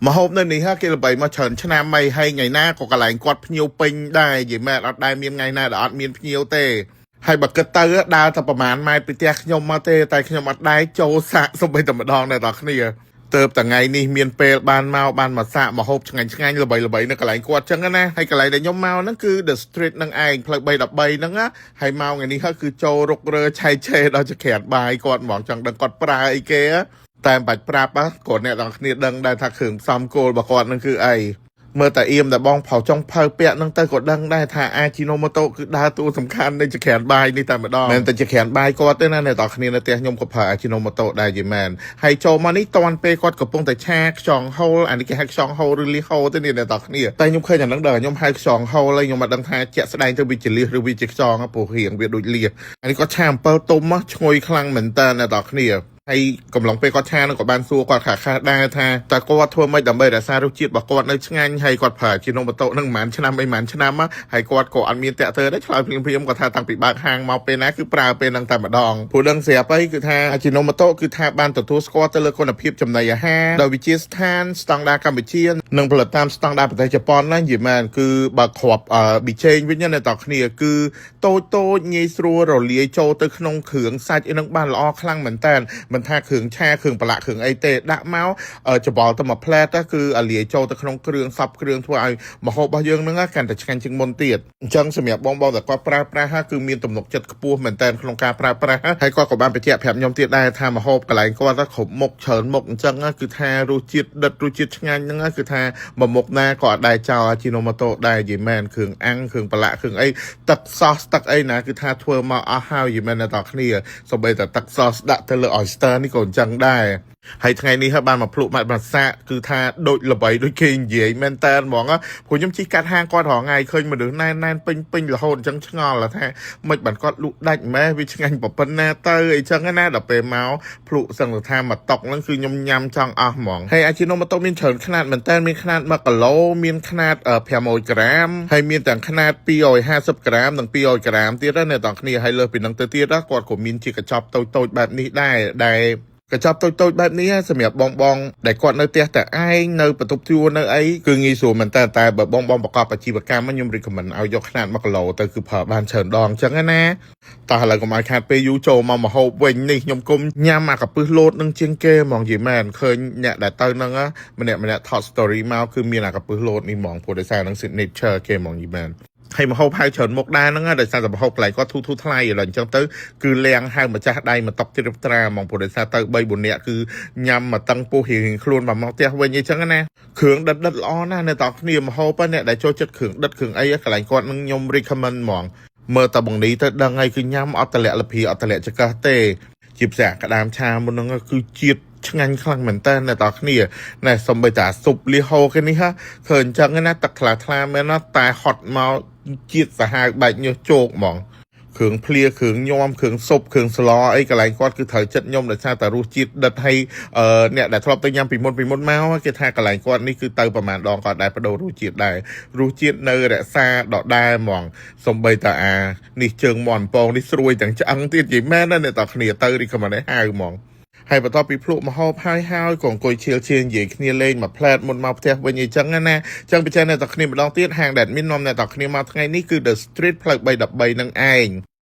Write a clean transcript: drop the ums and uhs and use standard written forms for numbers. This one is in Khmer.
ម្ហូបនៅនេះហ่ะគេល្បីមកច្រើនឆ្នាំហើយហើយថ្ងៃណាក៏កន្លែងគាត់ភ្ញៀវពេញដែរនិយាយមែនអត់ដែលមានថ្ងៃណាដែលអត់មានភ្ញៀវទេហើយបើគិតទៅដើរតែប្រហែលម៉ែត្រពីផ្ទះខ្ញុំមកទេតែខ្ញុំអត់ដែលចូលសាកសូម្បីតែម្ដងដែរដល់គ្នាទៅតែថ្ងៃនេះមានពេលបានមកបានមកសាកម្ហូបឆ្ងាញ់ឆ្ងាញ់ល្បីល្បីនៅកន្លែងគាត់ចឹងណាហើយកន្លែងដែលខ្ញុំមកហ្នឹងគឺ The Street ហ្នឹងឯងផ្លូវ313ហ្នឹងណាហើយមកថ្ងៃនេះគឺចូលរុករើឆៃឆេដល់ចក្រានបាយគាត់ហ្មងចង់ដឹងគាត់ប្រើអីគេ តែមិនបាច់ប្រាប់គាត់អ្នកទាំងគ្នាដឹងដែរថាគ្រឿងផ្សំគោលរបស់គាត់នឹងគឺអីមើលតែអៀមតែបងផៅចុងភៅពាក់នឹងទៅក៏ដឹងដែរថាអាជីណូម៉ូតូគឺដើរតួសំខាន់នៃចក្រានបាយនេះតែម្ដងមិនតែចក្រានបាយគាត់ទេណាអ្នកទាំងគ្នានៅផ្ទះខ្ញុំក៏ប្រើអាជីណូម៉ូតូដែរយីមែនហើយចូលមកនេះតាន់ពេលគាត់កំពុងតែឆាខ្យងហូលអានេះគេហៅខ្យងហូលឬលីហូលទេនេះអ្នកទាំងគ្នាតែខ្ញុំឃើញអាហ្នឹងដល់ខ្ញុំហៅខ្យងហូលហើយខ្ញុំមិនដឹងថាជាក់ស្ដែងទៅវាជាលៀសឬវាជាខ្យងព្រោះរៀងវាដូចលៀសអានេះគាត់ឆាអំពិលទុំឈ្ងុយខ្លាំងមែនតើអ្នកទាំងគ្នា ហើយកំឡុងពេលគាត់ឆានឹងក៏បានសួរគាត់ខ្លះៗដែរថាតើគាត់ធ្វើម៉េចដើម្បីរក្សារសជាតិរបស់គាត់នៅឆ្ងាញ់ហើយគាត់ប្រើជានំបតោនឹងប្រហែលឆ្នាំអីប្រហែលឆ្នាំហើយគាត់ក៏អត់មានតាក់ទើដែរឆ្លើយភ្លាមៗគាត់ថាតាំងពីបើកហាងមកពេលណាគឺប្រើពេលហ្នឹងតែម្ដងព្រោះដឹងស្រាប់អីគឺថាអាជីណូម៉ូតូគឺថាបានទទួលស្គាល់ទៅលើគុណភាពចំណីអាហារដោយវិទ្យាស្ថានស្តង់ដារកម្ពុជានិងផលិតតាមស្តង់ដារប្រទេសជប៉ុនណានិយាយមែនគឺបើគ្រាប់ប៊ីចេងវិញណាអ្នកគ្នាគឺតូចតូចងាយស្រួលរលាយចូលទៅក្នុងគ្រឿងសាច់អីហ្នឹងបានល្អខ្លាំងមែនតើមិនថាគ្រឿងឆាគ្រឿងប្រឡាក់គ្រឿងអីទេដាក់មកច្បល់ទៅមួយផ្លែតគឺអាលាយចូលទៅក្នុងគ្រឿងសពគ្រឿងធ្វើឲ្យម្ហូបរបស់យើងហ្នឹងកាន់តែឆ្ងាញ់ជាងមុនទៀតអញ្ចឹងសម្រាប់បងបងដែលគាត់ប្រើប្រាស់គឺមានទំនុកចិត្តខ្ពស់មែនតើក្នុងការប្រើប្រាស់ហើយគាត់ក៏បានបញ្ជាក់ប្រាប់ខ្ញុំទៀតដែរថាម្ហូបកន្លែងគាត់គ្រប់មុខច្រើនមុខអញ្ចឹងគឺថារសជាតិដិតរសជាតិឆ្ងាញ់ហ្នឹងគឺថាមួយមុខណាក៏អត់ដែលចោលអាជីណូម៉ូតូដែរនិយាយមែនគ្រឿងអាំងគ្រឿងប្រឡាក់គ្រឿងអីទឹកសោះទឹកអីណាគឺថាធ្វើមកអស់ហើយនិយាយមែនដល់គ្នាសូម្បីតែទឹកសោះដាក់ទៅលើ oyster នេះក៏អញ្ចឹងដែរហើយថ្ងៃនេះហើយបានមកភ្លក់មកបានសាកគឺថាដូចល្បីដូចគេនិយាយមែនតើហ្មងព្រោះខ្ញុំជិះកាត់ហាងគាត់រាល់ថ្ងៃឃើញមនុស្សណែនណែនពេញពេញរហូតអញ្ចឹងឆ្ងល់ថាមិនបានគាត់លក់ដាច់ម៉េះវាឆ្ងាញ់ប៉ុណ្ណាទៅអីចឹងណាដល់ពេលមកភ្លក់សឹងថាមកតុកហ្នឹងគឺខ្ញុំញ៉ាំចង់អស់ហ្មងហើយអាជីណូម៉ូតូមានច្រើនខ្នាតមែនតើមានខ្នាត1គីឡូមានខ្នាត500ក្រាមហើយមានទាំងខ្នាត250ក្រាមនិង200ក្រាមទៀតណាអ្នកទាំងគ្នាហើយលើសពីហ្នឹងទៅទៀតគាត់ក៏មានជាកញ្ចប់តូចៗបែបនេះដែរដែលកញ្ចប់តូចៗបែបនេះសម្រាប់បងបងដែលគាត់នៅផ្ទះតែឯងនៅបន្ទប់ជួលនៅអីគឺងាយស្រួលមែនតើតែបើបងបងប្រកបអាជីវកម្មខ្ញុំ recommend ឲ្យយកខ្នាត1គីឡូទៅគឺប្រើបានច្រើនដងអញ្ចឹងណាតោះឥឡូវកុំឲ្យខាតពេលយូរចូលមកម្ហូបវិញនេះខ្ញុំគុំញ៉ាំអាកាពឹសលោតនឹងជាងគេហ្មងនិយាយមែនឃើញអ្នកដែលទៅហ្នឹងម្នាក់ម្នាក់ថត story មកគឺមានអាកាពឹសលោតនេះហ្មងព្រោះដោយសារហ្នឹង signature គេហ្មងនិយាយមែនហើយម្ហូបហៅច្រើនមុខដែរហ្នឹងដោយសារតែម្ហូបកន្លែងគាត់ធូរធូរថ្លៃឥឡូវអញ្ចឹងទៅគឺលៀងហៅម្ចាស់ដៃមកតុកជ្រាបត្រាហ្មងព្រោះដោយសារទៅ3 4នាក់គឺញ៉ាំមកតឹងពោះរៀងៗខ្លួនមកមកផ្ទះវិញអីចឹងណាគ្រឿងដិតដិតល្អណាស់នៅតគ្នាម្ហូបអ្នកដែលចូលចិត្តគ្រឿងដិតគ្រឿងអីកន្លែងគាត់នឹងខ្ញុំ recommend ហ្មងមើលតែបងនេះទៅដឹងហើយគឺញ៉ាំអត់តម្លាក់លភាអត់តម្លាក់ចង្កឹះទេជាពិសេសក្តាមឆាមុនហ្នឹងគឺជាតិឆ្ងាញ់ខ្លាំងមែនតើអ្នកនរគ្នាណែសំបីតាស៊ុបលីហូគេនេះហ่ะឃើញអញ្ចឹងណាទឹកថ្លាថ្លាមែនណាតែហត់មកជាតិសាហាវបែកញើសជោកហ្មងគ្រឿងភ្លាគ្រឿងញោមគ្រឿងស៊ុបគ្រឿងស្លអីកន្លែងគាត់គឺត្រូវចិត្តខ្ញុំដោយសារតែរសជាតិដិតហើយអឺអ្នកដែលធ្លាប់ទៅញ៉ាំពីមុនពីមុនមកគេថាកន្លែងគាត់នេះគឺទៅប្រហែលដងគាត់ដែរបដូររសជាតិដែររសជាតិនៅរក្សាដដែលហ្មងសំបីតាអានេះជើងមន់ពងនេះស្រួយទាំងឆ្អឹងទៀតនិយាយមែនណាអ្នកតគ្នាទៅ recommend ឲ្យហៅហ្មងហើយបន្ទាប់ពីភ្លក់ម្ហូបហើយហើយក៏អង្គុយឈៀលឈៀងនិយាយគ្នាលេងមួយផ្លែតមុនមកផ្ទះវិញអីចឹងណាចឹងបញ្ជាក់អ្នកតគ្នាម្ដងទៀតហាងដែលមាននាំអ្នកតគ្នាមកថ្ងៃនេះគឺ The Street ផ្លូវ313នឹងឯង។